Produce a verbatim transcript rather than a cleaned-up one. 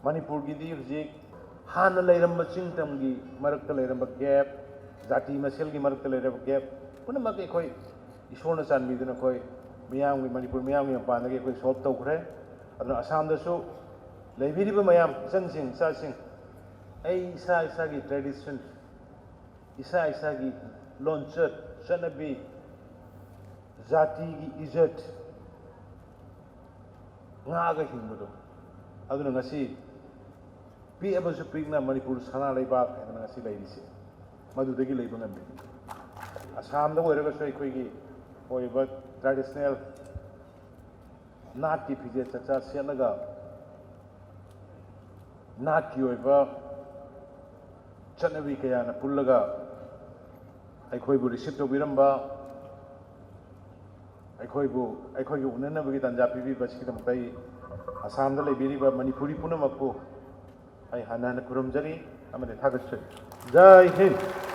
ꯃꯅꯤꯄꯨꯔꯒꯤꯗꯤ ꯍꯧꯖꯤꯛ ꯍꯥꯟꯅ ꯂꯩꯔꯝꯕ ꯆꯤꯡ ꯇꯝꯒꯤ ꯃꯔꯛꯇ ꯂꯩꯔꯝꯕ gap, ꯖꯥꯇꯤ ꯃꯁꯦꯜꯒꯤ ꯃꯔꯛꯇ ꯂꯩꯔꯝꯕ gap ꯄꯨꯝꯅꯃꯛ ꯑꯩꯈꯣꯏ ꯏꯁꯣꯔꯅ ꯆꯥꯟꯕꯤꯗꯨꯅ ꯑꯩꯈꯣꯏ ꯃꯤꯌꯥꯝꯒꯤ, ꯃꯅꯤꯄꯨꯔ ꯃꯤꯌꯥꯝꯒꯤ ꯃꯄꯥꯟꯗꯒꯤ ꯑꯩꯈꯣꯏ solve ꯇꯧꯈ꯭ꯔꯦ꯫ ꯑꯗꯨꯅ ꯑꯁꯥꯝꯗꯁꯨ ꯂꯩꯕꯤꯔꯤꯕ ꯃꯌꯥꯝ, ꯏꯆꯟꯁꯤꯡ, ꯏꯆꯥꯁꯤꯡ, ꯑꯩ ꯏꯁꯥ ꯏꯁꯥꯒꯤ tradition, ꯏꯁꯥ ꯏꯁꯥꯒꯤ ꯂꯣꯟꯆꯠ, ꯆꯠꯅꯕꯤ, ꯖꯥꯇꯤꯒꯤ ꯏꯖꯠ ꯉꯥꯛꯑꯒ ꯍꯤꯡꯕꯗꯣ, ꯑꯗꯨꯅ ꯉꯁꯤ ꯄꯤꯛꯑꯕꯁꯨ ꯄꯤꯛꯅ ꯃꯅꯤꯄꯨꯔ ꯁꯅꯥ ꯂꯩꯕꯥꯛ ꯍꯥꯏꯗꯅ ꯉꯁꯤ ꯂꯩꯔꯤꯁꯦ ꯃꯗꯨꯗꯒꯤ ꯂꯩꯕ ꯉꯝꯃꯤ꯫ ꯑꯁꯥꯝꯗ ꯑꯣꯏꯔꯒꯁꯨ ꯑꯩꯈꯣꯏꯒꯤ ꯑꯣꯏꯕ traditional ꯅꯥꯠꯀꯤ ꯐꯤꯖꯦꯠ ꯆꯥꯛꯆꯥ ꯁꯦꯠꯂꯒ ꯅꯥꯠꯀꯤ ꯑꯣꯏꯕ ꯆꯠꯅꯕꯤ ꯀꯌꯥꯅ ꯄꯨꯜꯂꯒ ꯑꯩꯈꯣꯏꯕꯨ receive ꯇꯧꯕꯤꯔꯝꯕ, ꯑꯩꯈꯣꯏꯕꯨ, ꯑꯩꯈꯣꯏꯒꯤ ꯎꯅꯅꯕꯒꯤ ꯇꯥꯟꯖꯥ ꯄꯤꯕꯤꯕ ꯑꯁꯤꯒꯤꯗꯃꯛꯇ ꯑꯩ ꯑꯁꯥꯝꯗ ꯂꯩꯕꯤꯔꯤꯕ ꯃꯅꯤꯄꯨꯔꯤ ꯄꯨꯝꯅꯃꯛꯄꯨ ꯑꯩ ꯍꯟꯅ ꯍꯟꯅ ꯈꯨꯔꯨꯝꯖꯔꯤ ꯑꯃꯗꯤ ꯊꯥꯒꯠꯆꯔꯤ꯫ ꯖꯥꯏ ꯍꯤꯟꯗ꯫